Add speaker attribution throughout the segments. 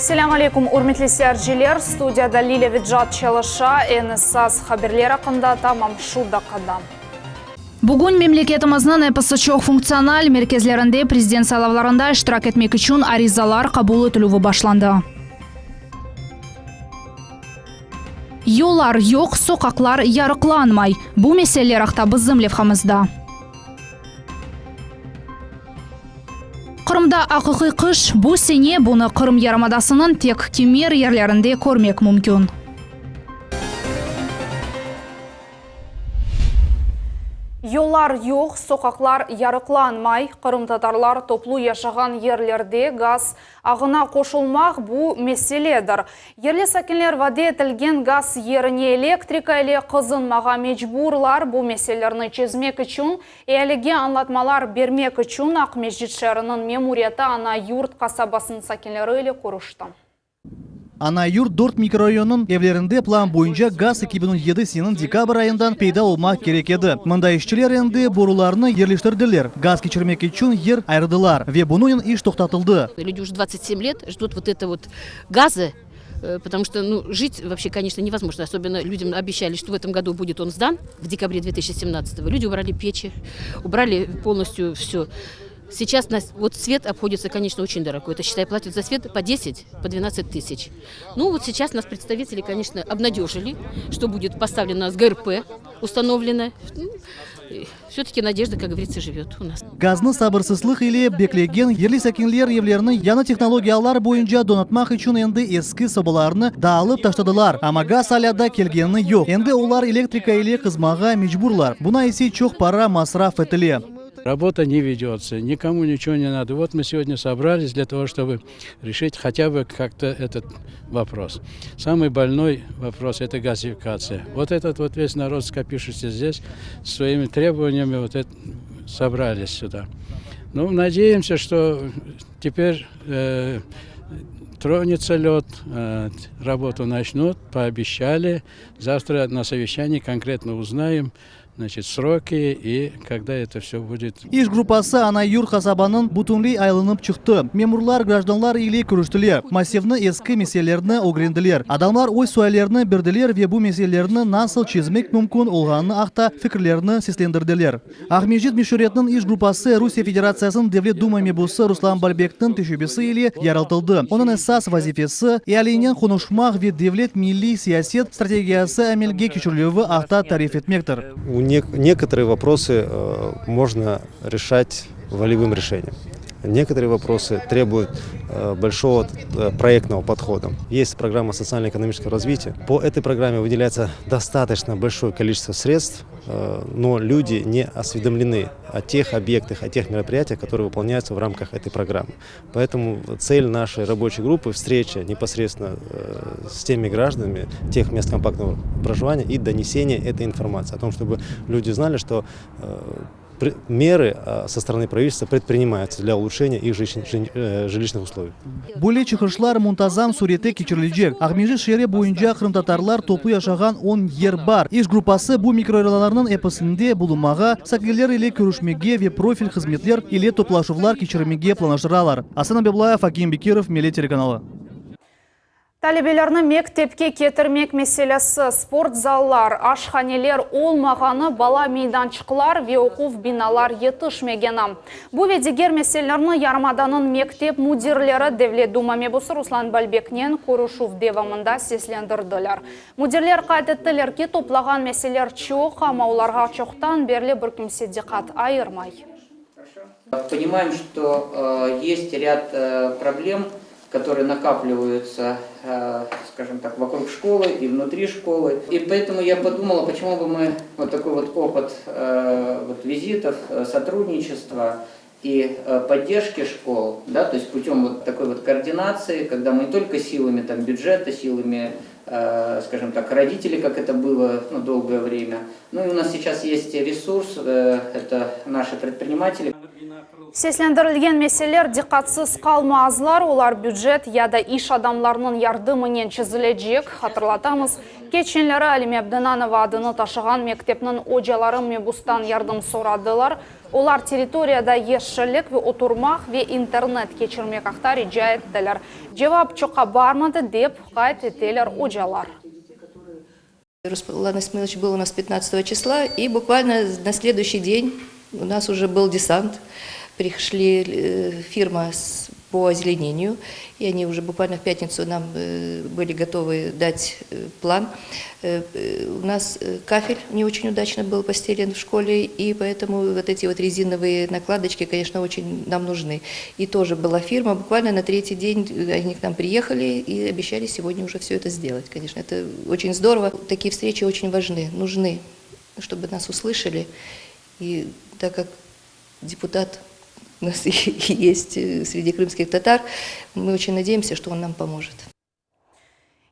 Speaker 1: Selâm aleyküm, ürmetli seyirciler! Studiyada Lilâ Vecat çalışa. Eñ esas haberler aqqında tamam şu daqqada.
Speaker 2: Bugün memleketimizniñ episi çoq funktsional merkezlerinde prezident saylavlarında iştirak etmek içün arizalar qabul etilüvi başlandı. Yollar yoq, soqaqlar yarıqlanmay. Bu meseleler aqta bizim levhamızda. Qırımda aqiqiy qış, bu sene bunı Qırım yarımadasınıñ tek kimer yerlerinde körmek mümkün.
Speaker 1: Yollar yoq, soqaqlar yarıqlanmay, qırımtatarlar toplu yaşağan yerlerde gaz ağına qoşulmaq bu meseledir. Yerli sakinler vade etilgen gaz yerine elektrika ile qızınmağa mecburlar. Bu meselelerni çezmek içün, ealige añlatmalar bermek içün Aqmescit şeeriniñ memuriyeti Ana Yurt qasabasınıñ sakinleri ile körüşti.
Speaker 3: Ana Yurt dört mikrorayonınıñ evlerinde plan boyunca gaz 2007 seneniñ dekabr ayından peyda olmaq kerek edi. Mında işçiler endi borularnı yerleştirdiler, gaz keçirmek içün yer ayırdılar ve bunıñnen iş toqtatıldı.
Speaker 4: Люди уже 27 let ждут вот это вот газа, потому что, ну, жить вообще, конечно, невозможно. Особенно людям обещали, что в этом году будет он сдан, в декабре 2017-го. Люди убрали печи, убрали полностью все. Сейчас нас, вот свет обходится, конечно, очень дорого. Это, считай, платят за свет по 10, по 12 тысяч. Ну, вот сейчас нас представители, конечно, обнадежили, что будет поставлено с ГРП, установлено. Ну, все-таки надежда, как говорится, живет у нас.
Speaker 3: Gaznı sabırsızlıq ile beklegen yerli sakinler evlerini yañı tehnologiyalar boyunca donatmaq içün endi eski sobalarnı da alıp taşladılar, amma gaz alâ da kelgeni yoq. Endi olar elektrika ile qızmağa mecburlar, buna ise çoq para masraf etile.
Speaker 5: Работа не ведется, никому ничего не надо. Вот мы сегодня собрались для того, чтобы решить хотя бы как-то этот вопрос. Самый больной вопрос – это газификация. Вот этот вот весь народ, скопившийся здесь, своими требованиями вот это, собрались сюда. Ну, надеемся, что теперь э, тронется лед, э, работу начнут, пообещали. Завтра на совещании конкретно узнаем, значит, сроки и когда это все будет.
Speaker 3: İş gruppası Ana Yurt qasabanıñ bütünley aylanıp çıqtı. Memurlar grajdanlar ile körüştiler, massivniñ eski meselelerini ögrendiler. Adamlar öz suallerini berdiler ve bu meselelerni nasıl çezmek mümkün olğanı aqta fikirlerini seslendirdiler. Aqmescit meşuriyetiniñ iş gruppası Rusiye Federatsiyasınıñ Devlet Duma mebusı Ruslan Balbekniñ teşebbüsi ile yaratıldı. Onıñ esas vazifesi, ealinen qonuşmaq ve devlet milliy siyaset strategiyası amelge keçirilüvi aqta tarif etmektir.
Speaker 6: Некоторые вопросы можно решать волевым решением. Некоторые вопросы требуют большого проектного подхода. Есть программа социально-экономического развития. По этой программе выделяется достаточно большое количество средств, но люди не осведомлены о тех объектах, о тех мероприятиях, которые выполняются в рамках этой программы. Поэтому цель нашей рабочей группы – встреча непосредственно с теми гражданами тех мест компактного проживания и донесение этой информации о том, чтобы люди знали, что меры со стороны правительства предпринимаются для улучшения их жилищных условий.
Speaker 3: Böyle çıqışlar muntazam sürette keçirilecek. Aqmescit şeeri boyunca qırımtatarlar toplu yaşağan on yer bar. İş gruppası bu mikrorayonlarnıñ episinde bulunmağa, sakinler ile körüşmege ve profil hızmetler ile toplaşuvlar keçirmege planlaştıralar. Asan Abiblayev, Akim Bekirov, Millet telekanalı.
Speaker 1: Talebelerni mektepke ketirmek meselesi, sport zallar, aşhaneler olmağanı, bala meydançıqlar ve oquv binalar yetişmegeni. Bu ve diger meselelerni yarımadanıñ mektep müdirleri Devlet Duma mebusı Ruslan Balbeknen körüşüv devamında seslendirdiler. Müdirler qayd ettiler ki, toplağan meseleler çoq, amma olarğa çoqtan berli bir kimse diqqat ayırmay.
Speaker 7: Понимаем, что есть ряд проблем, которые накапливаются, скажем так, вокруг школы и внутри школы. И поэтому я подумала, почему бы мы вот такой вот опыт вот визитов, сотрудничества и поддержки школ, да, то есть путем вот такой вот координации, когда мы не только силами там, бюджета, силами, скажем так, родителей, как это было ну, долгое время, ну и у нас сейчас есть ресурс, это наши предприниматели.
Speaker 1: Seslendirilgen meseleler diqqatsız qalmazlar, olar bücet ya da iş adamlarınıñ yardımınen çezilecek, hatırlatamız. Keçenleri Alime Abdenanova adını taşığan mektepniñ ocaları mebustan yardım soradılar. Olar territoriyada yeşillik ve oturmaq ve internet keçirmek aqta rica ettiler. Cevap çoqqa barmadı, dep qayd eteler ocalar.
Speaker 8: Ruslan Ismailovич был у нас 15 числа, и буквально на следующий день у нас уже был десант. Пришли э, фирма по озеленению, и они уже буквально в пятницу нам э, были готовы дать э, план. У нас кафель не очень удачно был постелен в школе, и поэтому вот эти вот резиновые накладочки, конечно, очень нам нужны. И тоже была фирма, буквально на третий день они к нам приехали и обещали сегодня уже все это сделать. Конечно, это очень здорово. Такие встречи очень важны, нужны, чтобы нас услышали. И так как депутат у нас есть среди крымских татар, мы очень надеемся, что он нам поможет.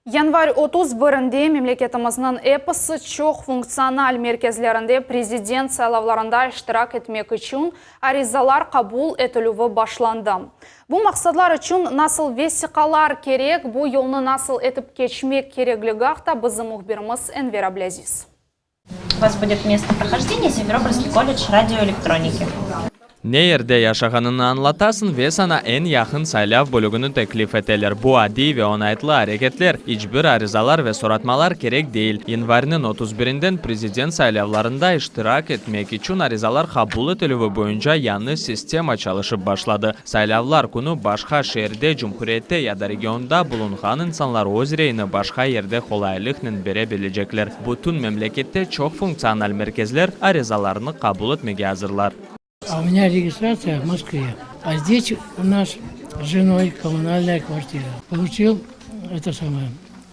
Speaker 1: Yanvar 31-nde memleketimizniñ episi çoq funktsional merkezlerinde prezident saylavlarında iştirak etmek içün arizalar qabul etilüvi başlandı. Bu maqsadlar içün nasıl vesiqalar kerek, bu yolnı nasıl etip keçmek kerekligi aqta bizim mühbirimiz Enver Ablâziz.
Speaker 9: У вас будет место прохождения Симферопольский колледж радиоэлектроники.
Speaker 10: Ne yerde yaşağanıñnı añlatasıñ ve saña eñ yaqın saylav bölügini teklif eteler. Bu adiy ve oñaytlı areketler, iç bir arizalar ve soratmalar kerek değil. Yanvarniñ 31-inden prezident saylavlarında iştirak etmek içün arizalar qabul etilüvi boyunca yañı sistema çalışıp başladı. Saylavlar künü başqa şeerde, cumhuriyette ya da regionda bulunğan insanlar öz reyini başqa yerde qolaylıqnen bere bilecekler. Bütün memlekette çoq funktsional merkezler arizalarnı qabul etmege azırlar.
Speaker 11: А у меня регистрация в Москве. А здесь у нас с женой коммунальная квартира. Получил это самое,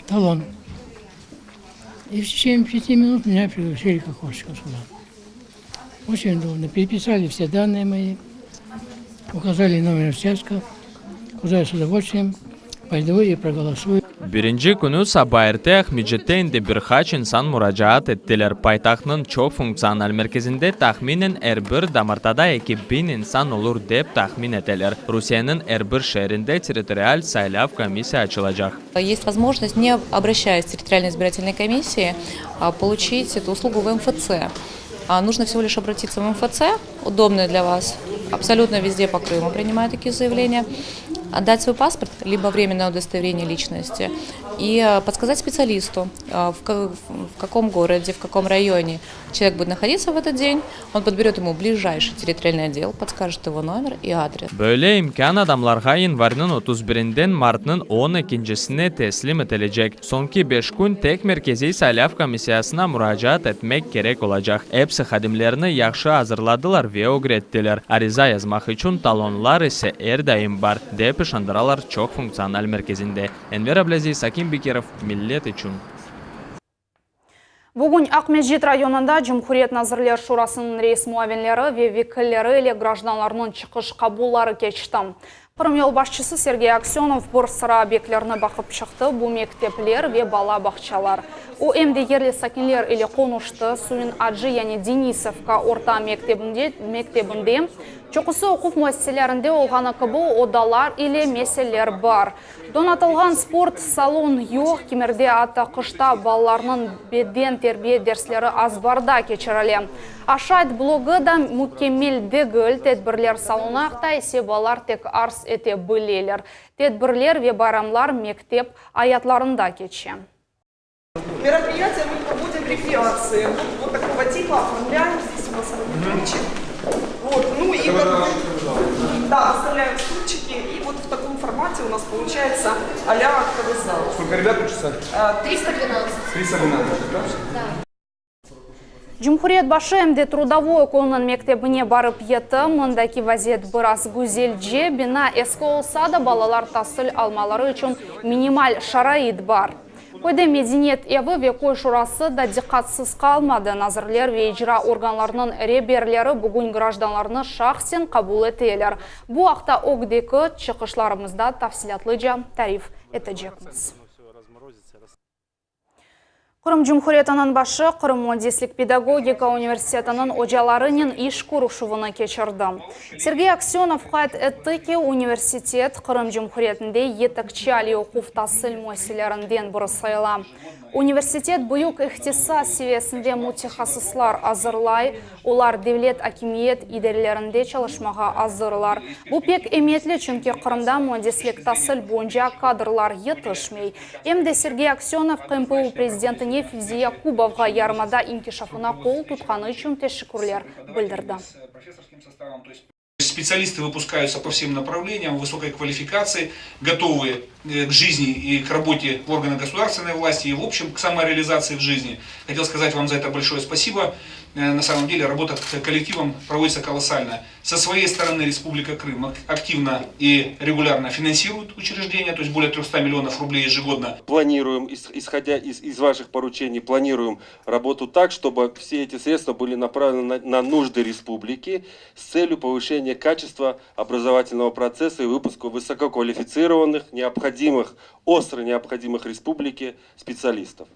Speaker 11: талон. И в течение 5 минут меня пригласили к окошечку сюда. Очень удобно. Переписали все данные мои, указали номер участка, куда я с удовольствием пойду и проголосую.
Speaker 10: Birinci künü saba erte Aqmescitte endi bir qaç insan muracaat ettiler. Paytahtnıñ çoq funktsional merkezinde tahminen er bir damartada 2000 insan olur dep tahmin eteler. Rusiyeniñ er bir şeerinde territorial saylav komissiya açılacaq.
Speaker 12: Есть возможность, не обращаясь в территориальной избирательной комиссии, получить эту услугу в МФЦ. Нужно всего лишь обратиться в МФЦ, удобное для вас, абсолютно везде по Крыму принимают такие заявления, отдать свой паспорт, либо временное удостоверение личности и подсказать специалисту, в каком городе, в каком районе человек будет находиться в этот день. Он подберет ему ближайший территориальный отдел, подскажет его номер и адрес.
Speaker 10: Böyle imkân adamlarğa yanvarniñ 31-inden martnıñ 12-sine teslim etilecek. Soñki 5 kün tek Merkeziy saylav komissiyasına muracaat etmek kerek olacaq. Episi hadimlerini yahşı azırladılar ve ögrettiler. Ariza yazmaq içün talonlar ise er daim bar, dep işandıralar çoq funktsional merkezinde. Enver Ablâziz, Akim Bekirov, Millet içün.
Speaker 1: Bugün Aqmescit rayonında Cumhuriyet Nazirler Şurasınıñ reis muavinleri ve vekilleri ile grajdanlarnıñ çıqış qabulları keçti. Qırım yolbaşçısı Sergey Aksenov bir sıra obyektlerni baqıp çıqtı, bu mektepler ve bala bağçalar. O em de yerli sakinler ile qonuştı. Suyun Acı yani Denisovka orta mektebinde, mektebinde çoqusı oquv müessiselerinde olğanı kibi odalar ile meseleler bar. Donatılğan sport salon yoq, kimerde atta qışta balalarnıñ beden terbiye dersleri azbarda keçirile. Aşayt blogı da mükemmel degil, tedbirler salonı aqta ise balalar tek arz ete bileler. Tedbirler ve bayramlar mektep ayatlarında keçe.
Speaker 13: Мероприятия мы проводим рекреации. Вот, вот такого типа оформляем. Здесь у нас мониторчик. Вот, ну и как бы, да, оставляем стульчики. И вот в таком формате у нас получается а-ля актовый зал.
Speaker 14: Сколько ребят учатся?
Speaker 13: 312.
Speaker 14: 312, да?
Speaker 13: Да.
Speaker 1: Cumhuriyet başı em de Trudovoy köyüniñ mektebine barıp yetti. Mındaki vaziyet biraz güzelce. Bina eski olsa da balalar tasil almaları içün minimal şarait bar. Köyde medeniyet evi ve köy şurası da diqqatsız qalmadı. Nazirler ve icra organlarınıñ reberleri bugün grajdanlarnı şahsen qabul eteler. Bu aqta ögdeki çıqışlarımızda tafsilâtlıca tarif etecekmiz. Qırım Cumhuriyetiniñ başı Qırım müendislik-pedagogika universitetiniñ ocalarınen iş körüşüvini keçirdi. Sergey Aksönov qayd etti ki, universitet Qırım Cumhuriyetinde yetekçi aliy oquv tasil müessiselerinden biri sayıla. Universitet büyük ihtisas seviyesinde mütehassıslar azırlay, olar devlet akimiyet idarelerinde çalışmağa azırlar. Bu pek emiyetli, çünki Qırımda müendislik tasil boyunca kadrlar yetişmey. Em de Sergey Aksönov QMPU prezidentine Fevzi Yakubovğa yarımada inkişafına qol tutqanı içün teşekkürler bildirdi.
Speaker 15: Специалисты выпускаются по всем направлениям, высокой квалификации, готовые к жизни и к работе в органах государственной власти и, в общем, к самореализации в жизни. Хотел сказать вам за это большое спасибо. На самом деле работа коллективом проводится колоссальная. Со своей стороны Республика Крым активно и регулярно финансирует учреждения, то есть более 300 миллионов рублей ежегодно.
Speaker 16: Планируем, исходя из, из ваших поручений, планируем работу так, чтобы все эти средства были направлены на, на нужды республики с целью повышения качества образовательного процесса и выпуска высококвалифицированных, необходимых, остро необходимых республике специалистов.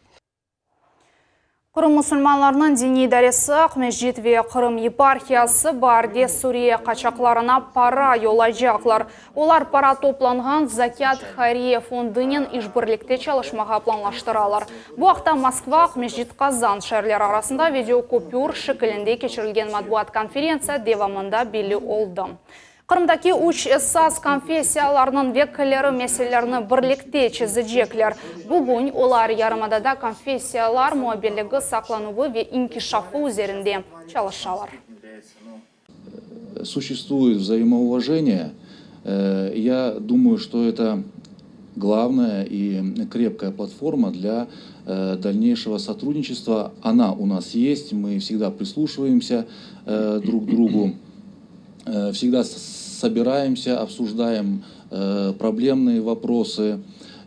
Speaker 1: Qırım musulmanlarınıñ diniy idaresi Aqmescit ve Qırım yeparhiyası baarde Suriye qaçaqlarına para yollaycaqlar. Olar para toplanğan Zakât hayriye fondunen işbirlikte çalışmağa planlaştıralar. Bu aqta Moskva, Aqmescit, Qazan şeerleri arasında videokopür şekilinde keçirilgen matbuat konferentsiya devamında belli oldı. Qırımdaki üç esas konfessiyalarnıñ vekilleri meselelerni birlikte çezecekler. Bugün olar yarımadada konfessiyalar muabbeligi saqlanuvı ve inkişafı üzerinde çalışalar.
Speaker 17: Существует взаимоуважение. Я думаю, что это главная и крепкая платформа для дальнейшего сотрудничества. Она у нас есть, мы всегда прислушиваемся друг к другу, всегда собираемся, обсуждаем проблемные вопросы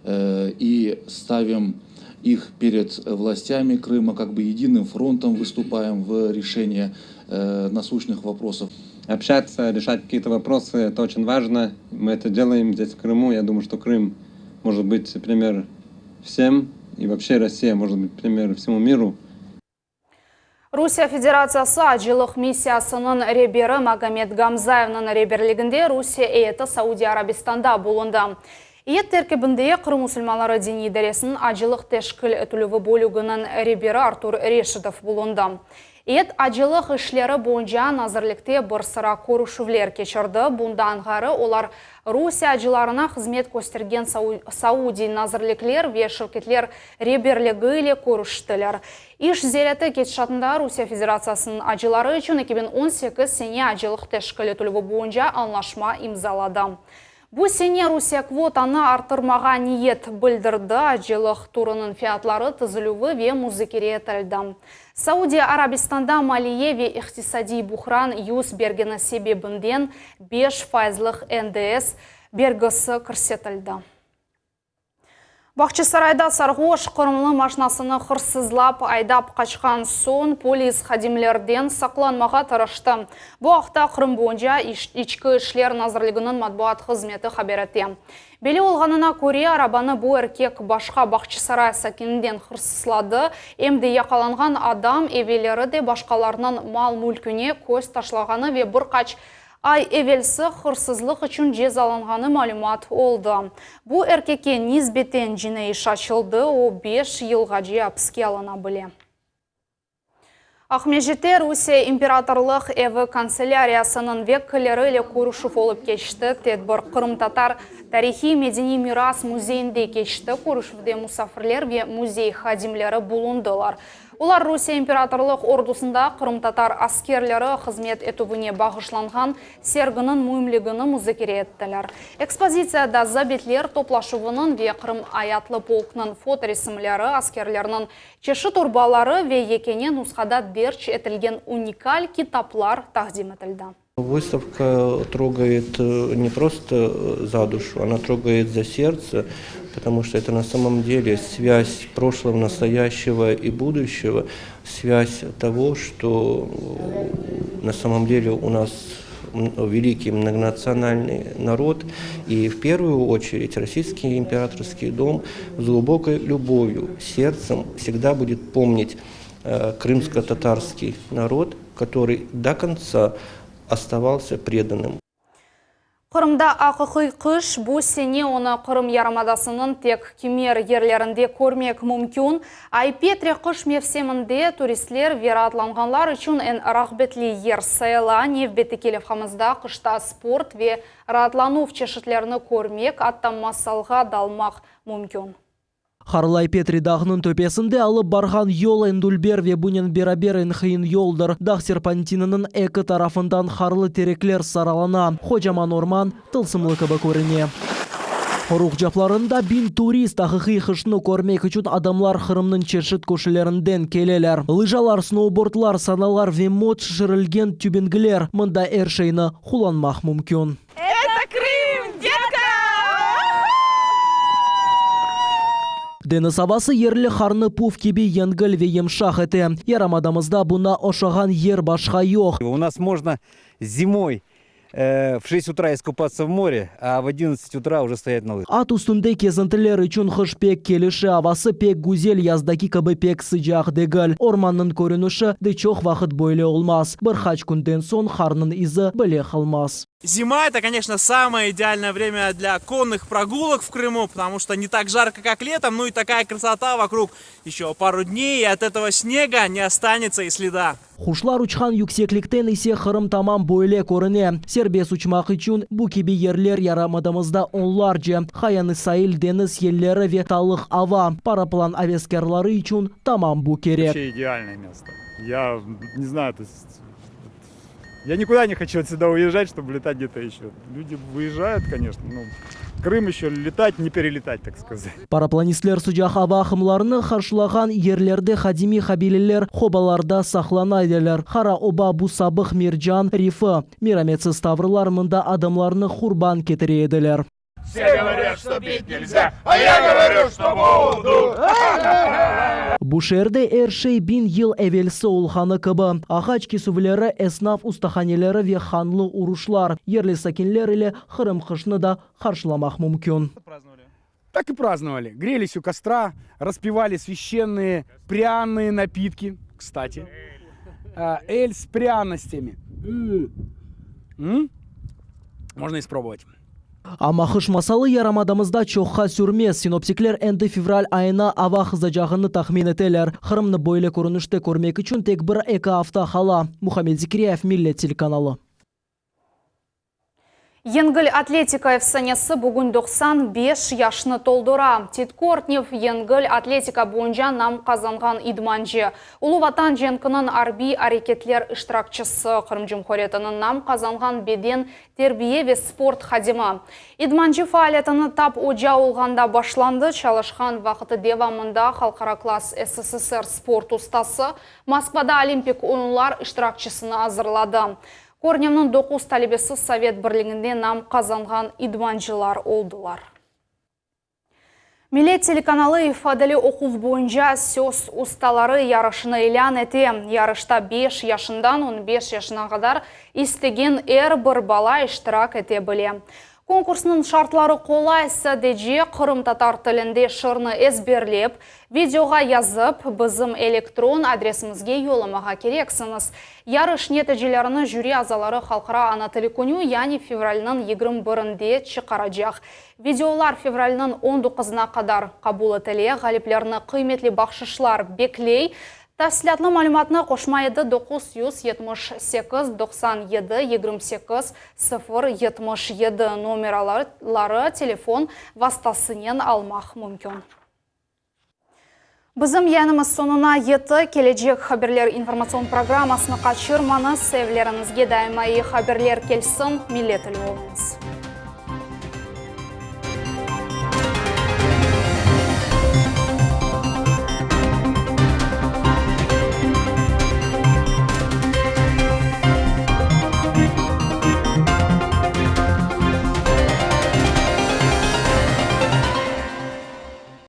Speaker 17: и ставим их перед властями Крыма, как бы единым фронтом выступаем в решении насущных вопросов.
Speaker 18: Общаться, решать какие-то вопросы, это очень важно. Мы это делаем здесь, в Крыму. Я думаю, что Крым может быть пример всем, и вообще Россия может быть пример всему миру.
Speaker 1: Rusiye Federatsiyası acılıq missiyasınıñ reberi Magomed Gamzayevniñ reberliginde Rusiye eyeti Saudiya Arabistanda bulundı. Eyet terkibinde Qırım musulmanları diniy idaresiniñ acılıq teşkil etilüvi bölüginiñ reberi Artur Reşidov bulundı. Eyet acılıq işleri boyunca nazirlikte bir sıra körüşüvler keçirdi. Bundan ğayrı, olar Rusiye acılarına hızmet köstergen saudiy nazirlikler ve şirketler reberligi ile körüştiler. İş ziyareti ketişatında Rusiye Federatsiyasınıñ acıları içün 2018 sene acılıq teşkil etilüvi boyunca añlaşma imzaladı. Bu sene Rusiye kvotanı arttırmağa niyet bildirdi, acılıq turınıñ fiyatları tizilüvi ve muzakere etildi. Saudiya Arabistanda maliye ve iqtisadiy buhran yüz bergeni sebebinden beş fayızlıq NDS bergisi kirsetildi. Bağçasarayda sarğoş qırımlı maşnasını hırsızlap aydap qaçqan soñ, polis hadimlerden saqlanmağa tırıştı. Bu aqta Qırım boyunca İçki işler nazirliginiñ matbuat hızmeti haber ete. Belli olğanına köre, arabanı bu erkek başqa Bağçasaray sakininden hırsızladı, em de yaqalanğan adam evelleri de başqalarınıñ mal-mülküne köz taşlağanı ve bir qaç Ay evelsi hırsızlıq içün cezalanğanı malümat oldı. Bu erkekke nisbeten cinaiy iş açıldı, o, beş yılğace apiske alına bile. Aqmescitte Rusiye imperatorlıq evi kantselâriyasınıñ vekilleri ile körüşüv olıp keçti. Tedbir Qırımtatar tarihiy-medeniy miras müzeyinde keçti. Körüşüvde musafirler ve müzey hadimleri bulundılar. Olar Rusiye imperatorlıq ordusında qırımtatar askerleri hızmet etüvine bağışlanğan serginiñ müimligini muzakere ettiler. Ekspozitsiyada zabitler toplaşuvınıñ ve Qırım ayatlı polknıñ fotoresimleri, askerlerniñ çeşit urbaları ve yekâne nushada derc etilgen unikal kitaplar taqdim etildi.
Speaker 19: Выставка трогает не просто за душу, она трогает за сердце, потому что это на самом деле связь прошлого, настоящего и будущего, связь того, что на самом деле у нас. великий многонациональный народ, и в первую очередь российский императорский дом с глубокой любовью, сердцем всегда будет помнить э, крымско-татарский народ, который до конца оставался преданным.
Speaker 1: Qırımda aqiqiy qış, bu sene onı Qırım yarımadasınıñ tek kimer yerlerinde körmek mümkün. Ay-Petri qış mevsiminde turistler ve raatlanğanlar içün eñ rağbetli yer sayıla. Nevbetteki levhamızda qışta sport ve raatlanuv çeşitlerini körmek, atta masalğa dalmaq mümkün.
Speaker 20: Qarlı Ay-Petri dağınıñ töpesinde alıp barğan yol eñ dülber ve bunen beraber eñ qıyın yoldır. Dağ serpantininiñ eki tarafından qarlı terekler saralana, qocaman orman tılsımlı kibi körüne. Qoruq caplarında biñ turist aqiqiy qışnı körmek içün adamlar Qırımnıñ çeşit köşelerinden keleler. Lıjalar, snoubordlar, sanalar ve mot şişirilgen tübingler, mında er şeyni qullanmaq mümkün.
Speaker 13: Eto Krım, detka!
Speaker 20: Deñiz avası yerli qarnı puf kibi yengil ve yımşaq ete. Yarımadamızda buña oşağan yer başqa yoq.
Speaker 21: U nas mojno zimoy v şest utra iskupatsa v more, a v odinnatsat utra uje stoyat na lıjah.
Speaker 20: At üstünde kezintiler içün qış pek kelişe, avası pek güzel, yazdaki kibi pek sıcaq degil. Ormannıñ körünişi de çoq vaqıt böyle olmaz, bir qaç künden soñ qarnıñ izi bile qalmaz.
Speaker 22: Зима это, конечно, самое идеальное время для конных прогулок в Крыму, потому что не так жарко, как летом, ну и такая красота вокруг. Еще пару дней, и от этого снега не останется и следа.
Speaker 20: Quşlar uçqan yükseklikten ise Qırım tamam böyle körüne. Serbest uçmaq içün bu kibi yerler yarımadamızda onlarca. Qayanı sail, deñiz yelleri ve talıq ava, paraplan aveskârları içün tamam bu kerek.
Speaker 23: Вообще идеальное место. Я не знаю, то есть я никуда не хочу отсюда уезжать, чтобы летать где-то еще. Люди выезжают, конечно, но Крым еще летать, не перелетать, так сказать.
Speaker 20: Paraplanistler sıcaq ava aqımlarını qarşılağan yerlerde qadimiy qabileler qobalarda saqlana ediler. Qara oba bu sabıq mercan rifi. Merametsiz tavrlar mında adamlarnı qurban ketire ediler.
Speaker 24: Vse govorât, çto pit nelzâ, a ya govorü, çto budu!
Speaker 20: Bu şeerde er şey biñ yıl evelsi olğanı kibi, ağaç kesüvleri, esnaf ustahaneleri ve qanlı uruşlar. Yerli sakinler ile Qırım qışnı da qarşılamaq mümkün.
Speaker 25: Так и праздновали. Грелись у костра, распивали священные пряные напитки, кстати, эль с пряностями. М? Можно испробовать.
Speaker 20: Amma qış masalı yarımadamızda çoqqa sürmez. Sinoptikler endi fevral ayına ava qızacağını tahmin eteler. Qırımnı böyle körünişte körmek içün tek bir-eki afta qala. Muhammed Zekiryayev, Millet telekanalı.
Speaker 1: Yengil atletika efsanesi bugün 95 yaşını toldura. Tit Kortnev, yengil atletika boyunca nam qazanğan idmancı, Ulu Vatan cenkiniñ arbiy areketler iştirakçisi, Qırım Cumhuriyetiniñ nam qazanğan beden terbiye ve sport hadimi. İdmancı faaliyetini tap oca olğanda başlandı, çalışqan vaqıtı devamında halqara klass SSSR sport ustası, Moskvada Olimpik oyunlar iştirakçisini azırladı. Kornevniñ doquz talebesi Sovet Birliginde nam qazanğan idmancılar oldılar. Millet telekanalı ifadeli oquv boyunca Söz ustaları yarışını ilân ete. Yarışta beş yaşından on beş yaşına qadar istegen er bir bala iştirak ete bile. Konkursnıñ şartları qolay, sadece qırımtatar tilinde şırnı ezberlep, videoğa yazıp, bizim elektron adresimizge yollamağa kereksiñiz. Yarış neticelerini jüri azaları Halqara ana tili künü, yani fevralniñ 21-inde çıqaracaq. Videolar fevralniñ on doquzına qadar qabul etile, ğaliplerni qıymetli bahşışlar bekley. Tafsilâtlı malümatnı qoşma yedi 978 97 28 0 77 nomeraları telefon vastasınen almaq mümkün. Bizim yayınımız soñuna yetti. Kelecek haberler informatsion programmasını qaçırmañız. Evleriñizge daima eyi haberler kelsin. Millet ile oluñız.